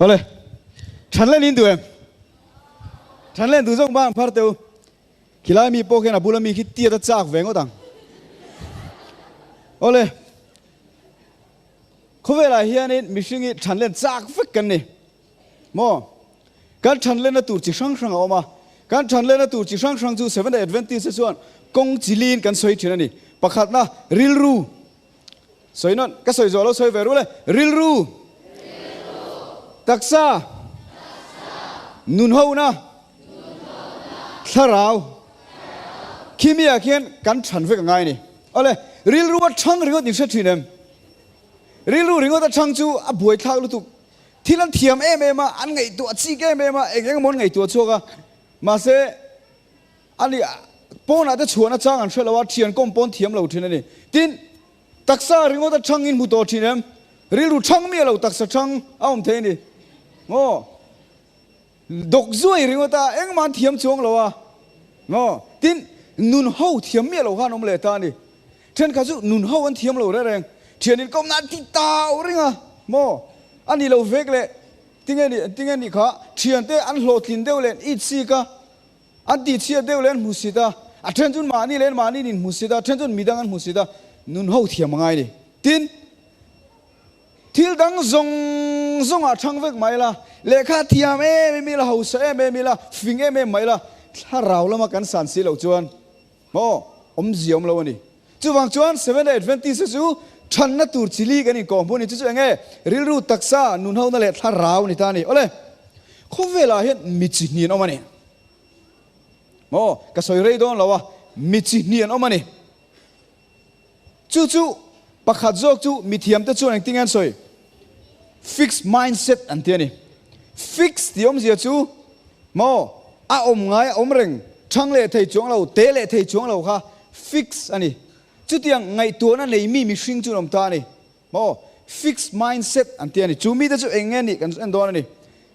Awle, Thanlen in duh em? Thanlen duh zawk ban phar teh u. Khilai mi pawh khian a bula mi khi tiat a chak ve ngawt ang. Awle, khawvelah hianin mihring hi thanlen chak vek kan ni. Maw? Kan thanlenna tur chi hrang hrang a awm a. Kan thanlenna tur chi hrang hrang chu Seventh-day Adventist te chuan kawng chi liin kan sawi thin a ni. Pakhatna, rilru. Sawi nawn, ka sawi zawh lo sawi ve rul e. Rilru. Taksa. Nun hona. Thlarau. Khi mi ah khian kan than vek a ngai a ni. Awle, rilru a thang ringawt in hre thin em? Rilru ringawt a thang chu a buaithlak lutuk. Thil an thiam em em a, an ngaihtuah chik em em a, eng eng emaw an ngaihtuah chhuak a. Mahse, ani pawnah te chhuahna chang an hre lo a, thian kawm pawn thiam lo thin a ni. Tin, taksa ringawt a thang in hmu tawh thin em? Rilru thang miah lo taksa thang a awm thei a ni. Maw? Dawk zuai ringawt a, engmah an thiam chuang lo a. Maw? Tin, nun ho thiam miah lo khan awm leh ta a ni. Thenkhat chu nun ho an thiam lo reng reng. Thian inkawmna an ti tau ring a. Maw? A ni lo vek leh tinge ni tinge ni kha thiante an hlawhtlin deuh leh an it sik a, an tihchhiat deuh leh an hmusit a, a then chuan mahni leh mahni in hmusit a, a then chuan midang an hmusit a, nun ho thiam a ngai ni. Tin, thil dang zawng zawngah thang vek mai la, lehkha thiam em em ila, hausa em em ila, fing em em mai la, thlarau lama kan san si loh chuan Maw? Awmzia awm lo a ni. Chuvang chuan Seventh-day Adventist-te chu thanna tur chi li kan inkawm hmun a ni. Chu chu eng nge? Rilru, taksa, nunhona leh thlarau a ni ta a ni. Awle, khawvelah hian mi chi hnih an awm a ni. Maw? Ka sawi rei dawn lo a, mi chi hnih an awm a ni. Chu chu pakhat zawk chu mithiamte chuan engtin nge an sawi? Fixed mindset an ti a ni. Fixed tih awmzia chu maw a awm ngai a awm reng, thang leh thei chuang lo, te leh thei chuang lo kha fixed a ni. Chutiang ngaihtuahna nei mi mihring chu an awm ta a ni. Maw fixed mindset an ti a ni. Chu mite chu eng nge nih kan en dawn a ni.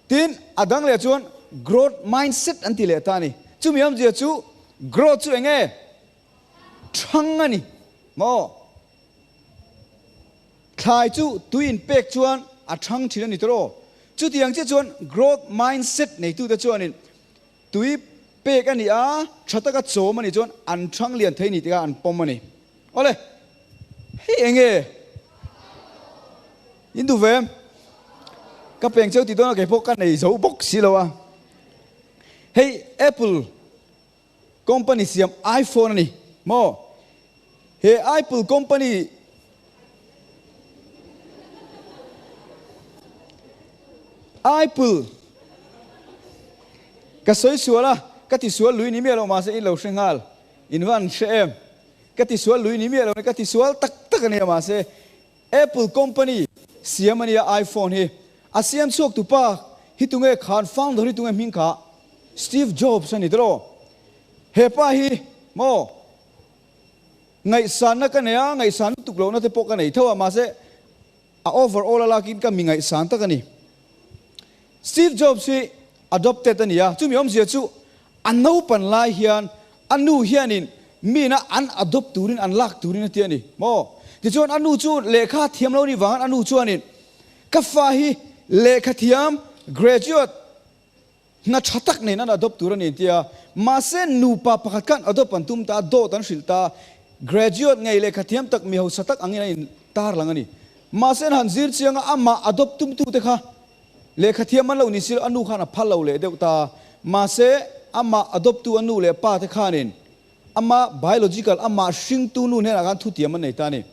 Tin, a dang leh chuan growth mindset an ti leh ta a ni. Chumi awmzia chu growth chu eng nge? Thang a ni maw? Thlai chu tui in pek chuan a thang thin a ni tawh. Chutiang chiah chuan growth mindset neitute chuanin tui pek a ni a, tha taka chawm a nih chuan an thang lian thei ni tikah an pawm a ni. Awle, hei eng nge? In duh ve em? Ka peng cheu tih dawn a kei pawh ka nei zo bawk si lo a. Hei Apple Company siam iPhone a ni maw? He Apple company Apple ka sawi sual a, ka ti sual lui ni miah lo mahse in lo hre nghal, in va an hre em? Ka ti sual lui ni miah lo ka ti sual tak tak a nia mahse Apple company siam a nia iPhone hi a siam chhuak tu pa hi tunge khan founder hi tunge hming kha Steve Jobs a ni tawh he pa hi maw ngaihsanna ka nei a ngaihsan lutuk lohna te pawh ka nei tho a mahse a overall a lakin ka mi ngaihsan tak a ni Steve Jobs hi adopted a ni a chumi awmzia chu a naupan lai hian A nu hianin mina an adopt turin an lak turin a ti a ni maw? Tichuan a nu chu lehkha thiam lo nih vangin a nu chuanin ka fa hi lehkha thiam graduate hna tha tak nen an adopt tur a ni an ti a. Mahse nupa pakhat khan adopt an tum ta a, dawt an hrilh ta a, graduate ngei lehkha thiam tak mi hausa tak angin a in tarlang a ni. Mahse an han zir chiang a, amah adopt tumtute kha Lehkha thiam an lo ni silo a nu khan a phal lo leh deuh ta. Mahse, amah adopt-tu a nu leh pa te khanin ama biological, amah hringtu nu hnenah khan thutiam an nei ta a ni.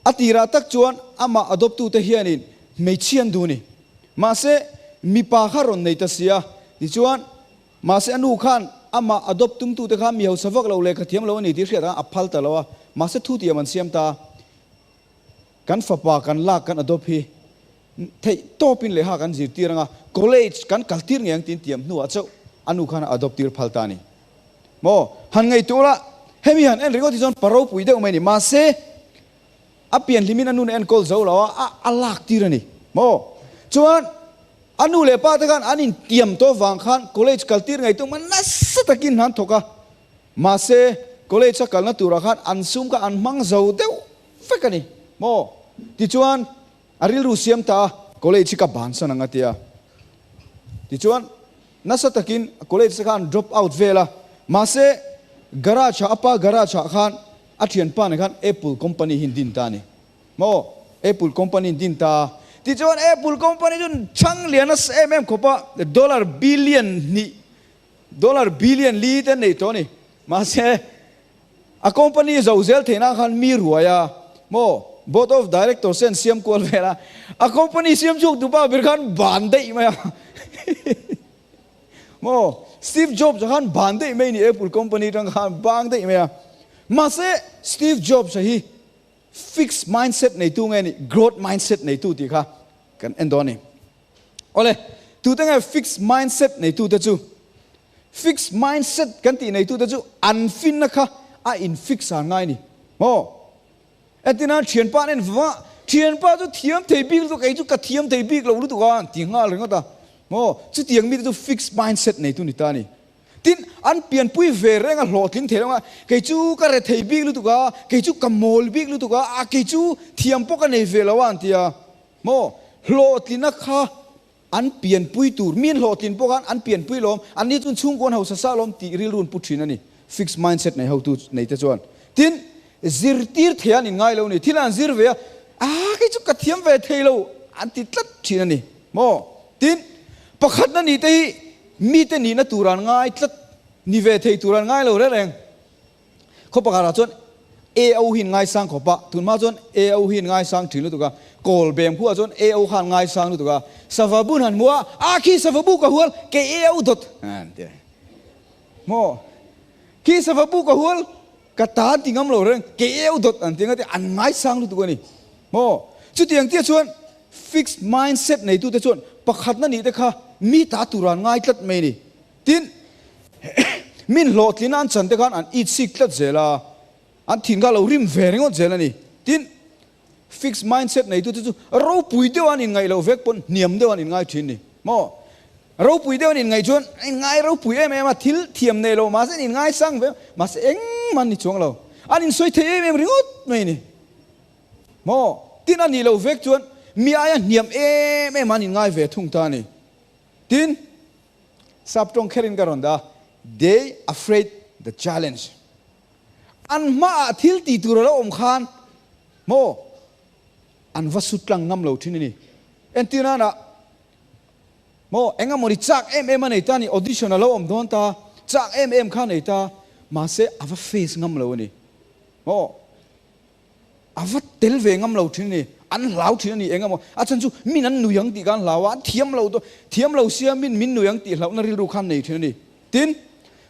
A tirah tak chuan amah adopt-tu te hianin hmeichhia an duh a ni. Mahse, mipa kha rawn nei ta si a. Tichuan, mahse a nu khan amah adopt tumtu te khan mi hausa vak lo lehkha thiam lo a ni tih hriat khan a phal ta lo a. Mahse, thutiam an siam ta a. Kan fapa kan lak kan adopt hi theih tawpin lehkha kan zirtir anga college kan kaltir ngei ang tiin tiam hnuah chauh a nu khan a adopt tir phal ta a ni. Maw? Han ngaihtuah ula, hemi han en ringawt hi chuan pa ropui deuh mai a ni. Mahse, a pian hlimin a nun a enkawl zo lo a, a a lak tir a ni. Maw? Chuan a nu leh pa te khan an intiam tawh vang khan college kaltir ngei tum a nasa takin han thawk a. Mahse, college a kalna turah khan an sum kha an hmang zo deuh vek a ni maw? Tichuan, a rilru siam ta a, College hi ka bansan ang a ti a. Tichuan, nasa takin college te kha an drop out vel a. Mahse, garage ah, a pa garage ah khan a thianpa nen khan Apple company hi an din ta a ni. Maw? Apple company an din ta a. Tichuan, Apple company chu chhang lian nasa em em khawp a, dollar billion hnih, dollar billion li te an nei tawh a ni. Mahse, A company zo zel theih nan khan mi ruai a maw? Board of Directors te an siam kual vel a, a company siam chhuak tu pa ber khan ban daih mai a maw? Steve Jobs a khan ban daih mai a ni, Apple company atang khan bang daih mai a. Mahse Steve Jobs a hi fixed mindset neitu nge ni growth mindset neitu tih kha kan en dawn a ni. Awle, tute nge fixed mindset neitute chu? Fixed mindset kan tih neitute chu an finna kha a in fix an ngai ni maw? Entirnan thianpa an en va, thianpa chu thiam thei bik lutuk, kei chu ka thiam thei bik lo lutuk a an ti nghal ringawt a maw? Chutiang mite chu fixed mindset neitu ni ta a ni. Tin, an pianpui ve reng a hlawhtling thei lo ang a, kei chu ka re thei bik lutuk a, kei chu ka mawl bik lutuk a, a kei chu thiam pawh ka nei ve lo a an ti a maw? Hlawhtlina kha An pianpui tur, mi an hlawhtlin pawh khan an pianpui lawm, an ni chuan chhungkaw an hausa sa lawm tih rilru an pu thin a ni, fixed mindset nei hotu nei te chuan. Tin, zirtir thei an inngai lo a ni, thil an zir ve a, ah kei chu ka thiam ve thei lo an ti tlat thin a ni maw? Tin, pakhatna ni te hi mite nihna tur an ngai tlat, ni ve thei tur an ngai lo reng reng. Khaw pakhatah chuan AO hi an ngaisang khawp a, tun hma chuan AO hi an ngaisang thin lutuk a, kawl bem khuah chuan AO kha an ngaisang lutuk a, sava bun han hmu a, a khi sava bu ka hual, kei AO dawt an ti a, maw khi sava bu ka hual, ka ta an ti ngam lo reng, kei AO dawt an ti nga ti an ngaisang lutuk a ni, maw chutiang chiah chuan fixed mindset neitute chuan pakhatna nih te kha mi ta tur an ngai tlat mai a ni. Tin, min hlawhtlina an chan te khan an it sik tlat zel a, an thin kha a lo rim ve ringawt zel a ni. Tin, fixed mindset neitute chu ropui deuh an inngaih loh vek pawn hniam deuh an inngai thin ni maw? Ropui deuh an inngaih chuan an inngai ropui em em a, thil thiam nei lo mahse an inngai sang ve mahse engmah an ni chuang lo. An insawi thei em em ringawt mai a ni maw? Tin, a nih loh vek chuan mi aia hniam em em an inngai ve thung ta a ni. Tin, Sap tawng kherin ka rawn dah a, They afraid the challenge. An hmaah thil ti tur a lo awm khan maw an va su tlang ngam lo thin a ni. Entir nana maw eng emaw ni chak em em a nei ta a ni, audition a lo awm dawn ta, chak em em kha a nei ta, mahse a va face ngam lo a ni. Maw A va tel ve ngam lo thin a ni. An hlau thin a ni eng emaw. A chhan chu min an nui ang tih kha an hlau a, an thiam lo dawn, thiam lo sia min min nui ang tih hlauhna rilru kha an nei thin a ni. Tin,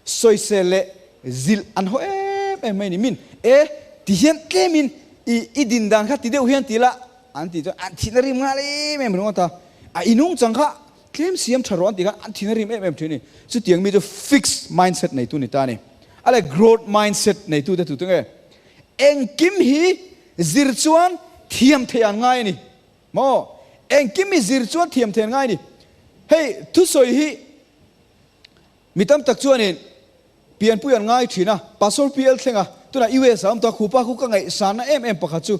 sawisel leh zilh an haw em em mai a ni. Min, e, ti hian tlemin i i din dan kha ti deuh hian ti la an tih chuan an thihna rim nghal em em ringawt a. A inung chang kha tlem siam tha rawh an tih khan an thihna rim em em thin a ni. Chutiang mi chu fixed mindset neitu ni ta a ni. A leh growth mindset neitu te tu tu nge? Engkim hi zir chuan thiam theih an ngai a ni maw? Engkim hi zir chuan thiam theih an ngai a ni. Hei thusawi hi mi tam tak chuanin pianpui an ngai thin a, Pastor PL thlenga tunah US ah a awm tawh a, khupa khu ka ngaihsanna em em pakhat chu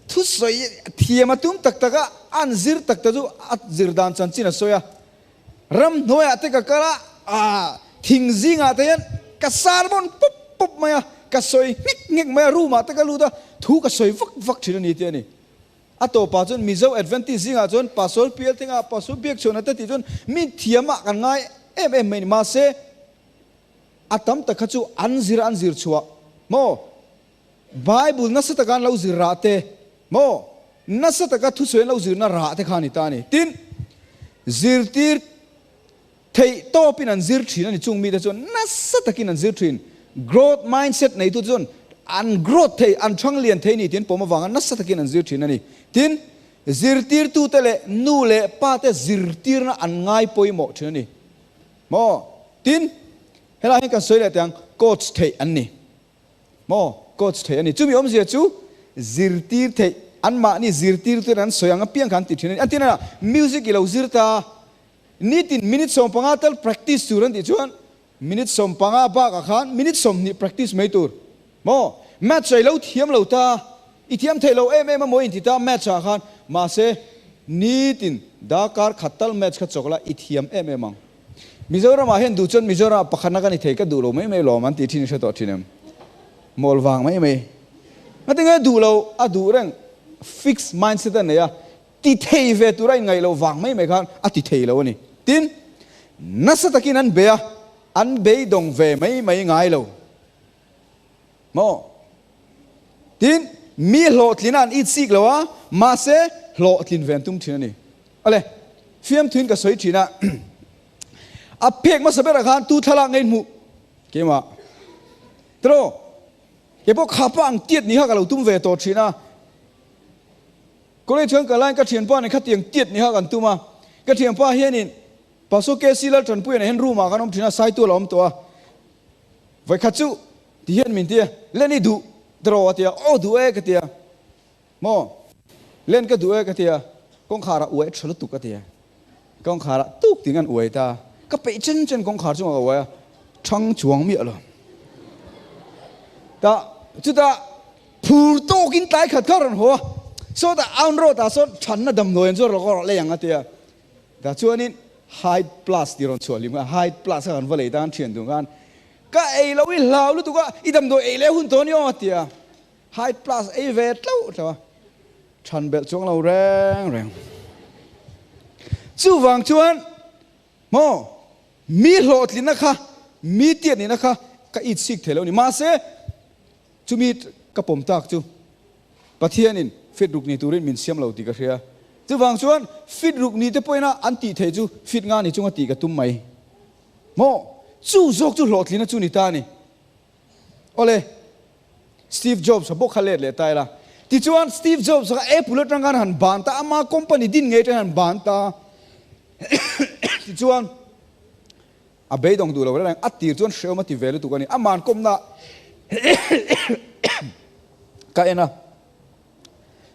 thusawi thiam a tum tak tak a, an zir tak tak chu a zir dan chanchin a sawi a. Ramhnuaiah te ka kal a, ah, thing zingah te hian ka sermon pawp pawp mai a, ka sawi nghek nghek mai a, room ah te ka lut a, thu ka sawi vak vak thin a ni tih a ni. A tawpah chuan Mizo Adventist zingah chuan Pastor Pial Thengah, Pastor Biakchhuana te tih chuan mi thiamah kan ngai em em mai a ni. Mahse, a tam tak kha chu an zir an zir chhuah maw? Bible nasa taka an lo zir rah te maw? Nasa taka thusawi an lo zirna rah te kha a ni ta a ni. Tin, zirtir theih tawpin an zir thin a ni. Chung mite chuan nasa takin an zir thin. Growth mindset neitu chuan an growth thei, an thang lian thei ni tih an pawm avanga nasa takin an zir thin a ni. Tin, zirtirtute leh nu leh pate zirtirna an ngai pawimawh thin a ni. Maw? Tin, helaiah hian kan sawi leh teh ang, coach theih an ni. Maw? Coach theih a ni. Chumi awmzia chu zirtir theih, anmahni zirtirtu an sawi ang apiang kha an ti thin a ni. An ti nana, music i lo zir ta, nitin minute 15 tal practice tur an tih chuan minute 15 bakah khan minute 20 practice mai tur. Maw? Maths ah i lo thiam lo ta, i thiam theih lo em em a maw inti ta maths ah khan, mahse. Nitin darkar khat tal match kha chawk la i thiam em em ang. Mizoram ah hian duh chuan Mizoram ah pakhatna ka ni thei ka duh lo mai mai lawm an tih thin i hre tawh thin em? Mawl vang mai mai. Ngatinge duh lo a duh reng fix mindset a nei a, ti thei ve tura inngaih loh vang mai mai khan a ti thei lo a ni. Tin, nasa takin an bei a, an beidawng ve mai mai ngai lo. Maw? Tin, mi hlawhtlina an itsik lo a, mahse hlawhtlin ve an tum thin a ni. Awle, fiamthuin ka sawi thin a, a phek hmasa berah khan tu thlalak ngei hmuh keimah. Tiraw? Kei pawh khapa ang tiat ni kha ka lo tum ve tawh thin a. College kan kal laiin ka thianpa nen khatiang tiat ni kha kan tum a. Ka thianpa hianin Pastor KC Laltanpuia nen hian room ah kan awm thin a, Saitual a awm tawh a. Vawikhat chu ti hian min ti a, Len i duh tiraw a ti a, Aw duh e ka ti a, Maw? Len ka duh e ka ti a, kawngkhar ah uai tha lutuk a ti a, kawngkhar ah tuk ting an uai ta, ka peih chen chen kawngkhar chungah ka uai a, thang chuang miah lo. Tah chutah phur tawkin tlai khat kha rawn haw a, sawtah on road ah sawn thanna damdawi an zuar lo ka rawh lei ang a ti a, Tah chuanin Hyde Plus tih rawn chhuah hlim kha, Hyde Plus kha kan va lei tan thian duh khan, Ka ei lo i hlau lutuk a, i damdawi ei leh hun tawh a ni aw a ti a. Hyde Plus ei ve tlauh tlauh a, than belh chuang lo reng reng. Chuvang chuan maw mi hlawhtlinna kha, mi tiat nihna kha ka itsik thei lo a ni. Mahse chumi ka pawm tak chu Pathianin fit ruk ni turin min siam lo tih ka hria. Chuvang chuan fit ruk ni te pawhin an tih theih chu fit nga ni chunga tih ka tum mai. Maw? Chu zawk chu hlawhtlina chu ni ta a ni. Awle, Steve Jobs-a bawk kha let leh ta ila. Tichuan Steve Jobs-a kha Apple atang khan han ban ta, ama company din ngei atangin han ban ta. Tichuan a beidawng duh lo reng reng, a tir chuan hrehawm a ti ve lutuk a ni. Aman kawmna ka en a,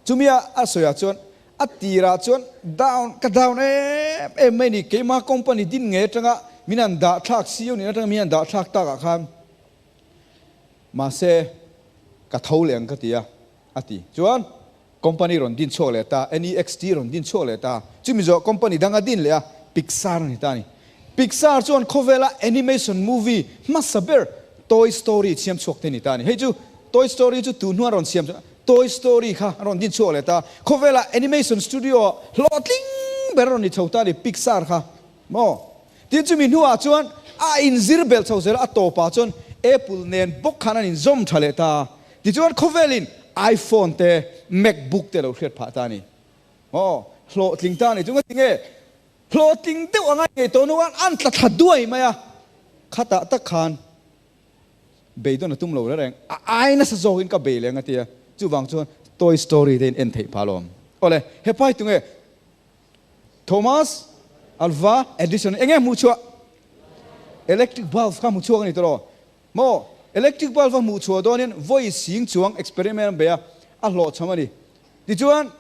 chumi a a sawiah chuan a tirah chuan down ka down em em mai ni, keima company din ngei atanga min han dah thlak CEO nih atanga min han dah thlak takah khan mahse ka tho leh ang ka ti a, a ti. Chuan Company rawn din chhuak leh ta, NEXT rawn din chhuak leh ta. Chumi zawh company dang a din leh a, Pixar a ni ta a ni. Pixar chuan khawvela animation movie hmasa ber Toy Story siam chhuak te ni ta a ni. Hei chu Toy Story chu tu hnuan rawn siam chu Toy Story kha a rawn din chhuak leh ta. Khawvela animation studio ah hlawhtling ber a rawn ni chho ta a ni Pixar kha maw. Tin chumi hnuah chuan a inzir belh chho zel a, a tawpah chuan Apple nen bawk khan an inzawm tha leh ta. Tichuan khawvelin iPhone te, MacBook te lo hriat phah ta a ni. Aw, hlawhtling ta a ni chu ngati nge? Hlawhtling deuh anga ngei tawh hnu khan an tla thla duai mai a, khatah tak khan beidawn a tum lo reng reng, a ai nasa zawkin ka bei leng a tia, chuvang chuan Toy Story te in en theih phah alawm. Awle, hepa hi tunge? Thomas Alva Edison enge hmuh chhuah? Electric bulb kha hmu chhuak a ni tawh lo. Maw? Electric bulb a hmuh chhuah dawnin vawi sing chuang experiment an bei a, a hlawhchham a ni. Tichuan,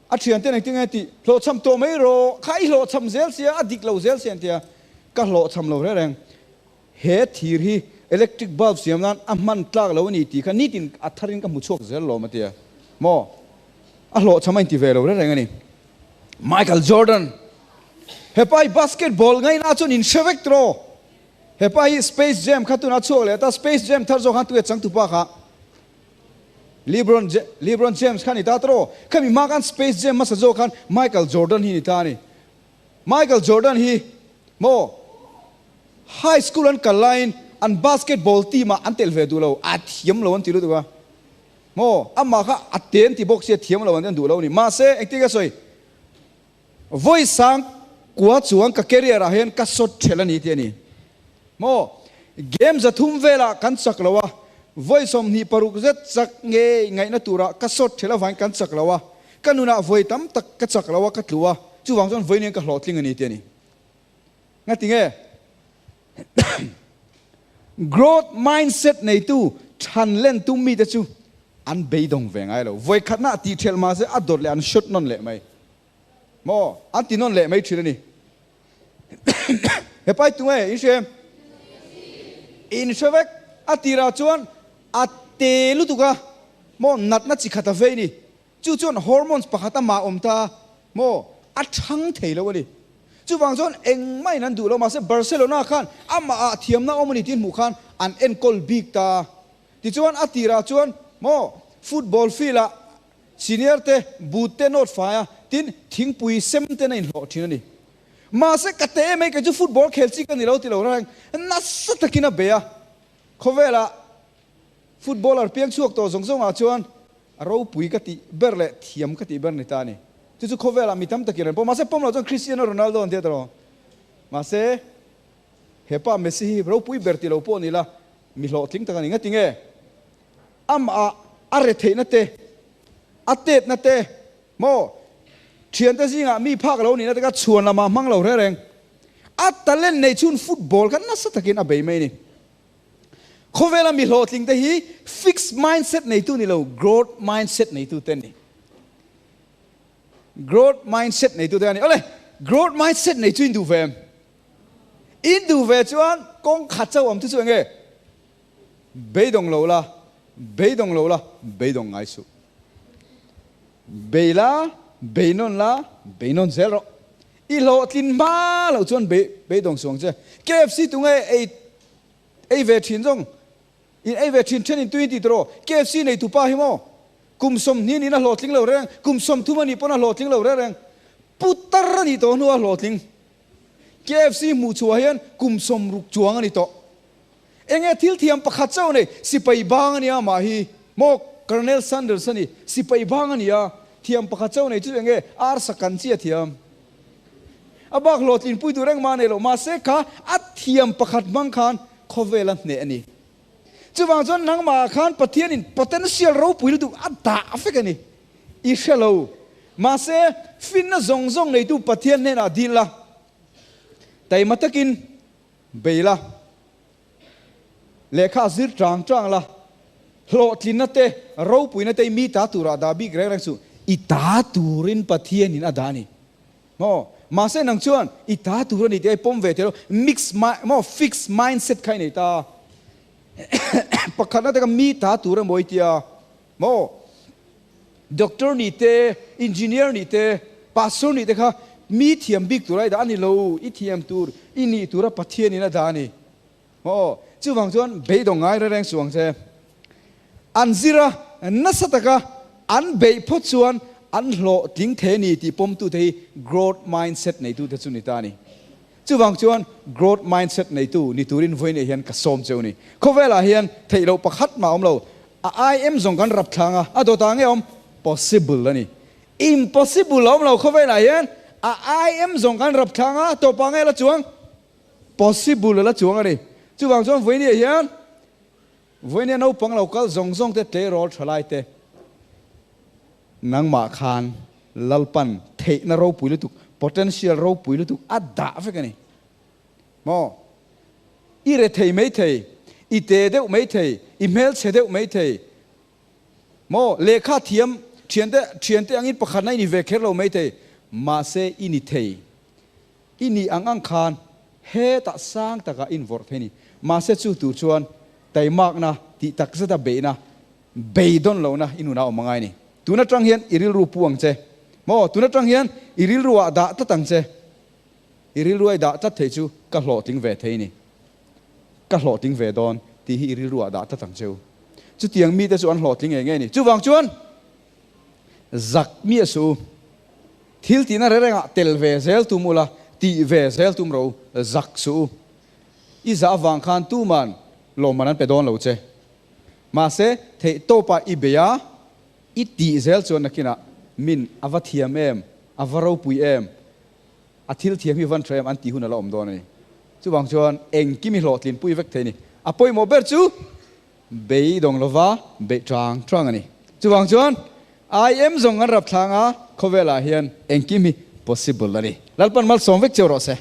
a thianten engtin nge tih, Hlawhchham tawh mai rawh, kha i hlawhchham zel sia, a dik lo zel sia an ti a. Ka hlawhchham lo reng reng. He thir hi electric bulb siam nan a hman tlak lo a ni tih kha nitin a tharin ka hmu chhuak zel lawm a ti a. Maw? A hlawhchham a inti ve lo reng reng a ni. Michael Jordan, Hepa hi basketball ngaina chuan in hre vek tiraw? Hepa hi Space Jam kha tunah chhuak leh ta, Space Jam thar zawk khan tunge changtupa kha LeBron LeBron James kha ni ta tiraw? Khami hma khan Space Jam hmasa zawk khan Michael Jordan hi ni ta a ni. Michael Jordan hi maw high school an kal laiin an basketball team ah an tel ve duh lo, a thiam lo an ti lutuk a maw, amah kha a te an ti bawk sia thiam lo an duh lo a ni. Mahse engtin ka sawi? Vawi sang kua chuang ka career ah hian ka shot thelh a ni tih a ni. Maw? Game 300 velah kan chak lo a, vawi 26 zet chak ngei ngaihna turah ka shot thelh avangin kan chak lo a, ka nunah vawi tam tak ka chak lo a, ka tlu a, chuvang chuan vawi nen ka hlawhtling a ni tih a ni. Ngati nge? Growth mindset neitu than len tum mite chu an beidawng ve ngai lo. Vawi khatna a tih thelh mahse a dawt leh an shot nawn leh mai. Maw? An ti nawn leh mai thin a ni. Hepa hi tunge in hria em? In hre vek. A tirah chuan a te lutuk a, maw natna chi khat a vei ni. Chu chuan hormones pakhat amah awm ta a. Maw? A chhang thei lo a ni. Chuvang chuan engmah in an duh lo, mahse Barcelona khan amah ah thiamna awm a ni tih hmuh khan an enkawl bik ta. Tichuan a tirah chuan maw football field ah senior te boot te nawt fai a, tin thingpui sem ten a inhlawh thin a ni. Mahse ka te mai kei chu football khel chi ka ni lo ti lo reng nasa takin a bei a, khawvelah Footballer piang chhuak tawh zawng zawngah chuan a ropui ka tih ber leh thiam ka tih ber ni ta a ni. Chu chu khawvelah mi tam takin an pawm. Mahse pawm loh chuan Cristiano Ronaldo an ti a tawh. Mahse hepa Messi hi ropui ber ti lo pawh ni la mi hlawhtling tak a ni. Ngati nge? Amah a retheihna te, a tetna te, maw thiante zingah mi phak lo nihna te kha chhuan lamah hmang lo reng reng. A talent nei chhun football kha nasa takin a bei mai a ni. Khawvela mi hlawhtling te hi fixed mindset neitu ni lo, growth mindset neitu te an ni. Growth mindset neitu te an ni. Awle, growth mindset nei chu in duh ve em? In duh ve chuan kawng khat chauh awm chu chu enge? Beidawng lo la, beidawng lo la, beidawng ngai suh. Bei la, bei nawn la, bei nawn zel rawh. I hlawhtlin hma loh chuan bei beidawng suh ang che. KFC tunge ei ei ve thin zawng? In ei ve thin then in tui in ti tawh. KFC nei tupa hi maw? Kum 20 niin a hlawhtling lo reng, kum 30 a nih pawn a hlawhtling lo reng reng. Putar a nih tawh hnu a hlawhtling. KFC hmuh chhuah hian kum 60 chuang a ni tawh. Enge thil thiam pakhat chauh nei, sipai bang a nia mah hi maw Colonel Sanders a ni, sipai bang a nia, thiam pakhat chauh nei chu enge arsa kan chi a thiam. A bak hlawhtlin pui duh reng mah nei lo, mahse kha a thiam pakhat hmang khan khawvel a hneh a ni. Chuvang chuan nangmah ah khan Pathianin potential ropui lutuk a dah vek a ni. I hre lo. Mahse finna zawng zawng neitu Pathian hnenah dil la, taima takin Bei la, lehkha zir tang tang la, hlawhtlinna te, ropuina te i mi ta turah dah bik reng reng chu i ta turin Pathianin a dah a ni. Maw? Mahse nang chuan i ta tur a ni tih a i pawm ve thei lo, mix maw fix mindset kha i nei ta. Pakhatna te kha mi ta tur emaw i tia maw? Doctor nih te, engineer nih te, pastor nih te kha mi thiam bik tur a i dah a ni lo, i thiam tur, i nih tura Pathianin a dah a ni. Aw, chuvang chuan beidawng ngai reng reng suh ang che. An zir a, nasa taka an beih phawt chuan an hlawhtling thei a ni tih pawmtute hi growth mindset neitute chu ni ta a ni. Chuvang chuan growth mindset neitu ni turin vawiinah hian ka sawm cheu ni. Khawvelah hian theih loh pakhat mah a awm lo. A IM zawng kan rap thlang a, a dawtah nge awm? Possible a ni. Impossible a awm lo khawvelah hian a IM zawng kan rap thlang a, tawpah nge la chuang? Possible a la chuang a ni. Chuvang chuan vawiinah hian vawiinah naupang lo kal zawng zawng te tleirawl tha lai te Nangmah khan Lalpan theihna ropui lutuk, potential ropui lutuk a dah vek a ni. Maw? I rethei mai thei, i te deuh mai thei, i hmelchhe deuh mai thei. Maw? Lehkha thiam thiante thiante angin pakhatna i ni ve kher lo mai thei, mahse i ni thei. I nih ang ang khan hetah sang takah i invawrh thei a ni. Mahse chu tur chuan taimakna tih takzeta beihna Beidawn lohna i nunah awm a ngai a ni. Tun atang hian i rilru pu ang che. Maw, tun atang hian i rilru ah dah tlat ang che. I rilru a i dah tlat thei chu ka hlawhtling ve thei a ni. Ka hlawhtling ve dawn tih hi i rilru ah dah tlat ang che u. Chutiang mite chu an hlawhtling ngei ngei a ni. Chuvang chuan zak miah suh u. Thil tihna reng rengah tel ve zel tum ula, tih ve zel tum rawh u. Zak suh u. I zah avang khan tuman lawmman an pe dawn lo che. Mahse, theih tawpah i bei a, i tih zel chuan nakinah min a va thiam em, a va ropui em, a thil thiam hi van tha em an tih hun a la awm dawn a ni. Chuvang chuan engkim i hlawhtlinpui vek thei a ni. A pawimawh ber chu beidawng lova beih tang tang a ni. Chuvang chuan IM zawng kan rap thlang a, khawvelah hian engkim hi possible a ni. Lalpan malsawm vek cheu rawh se.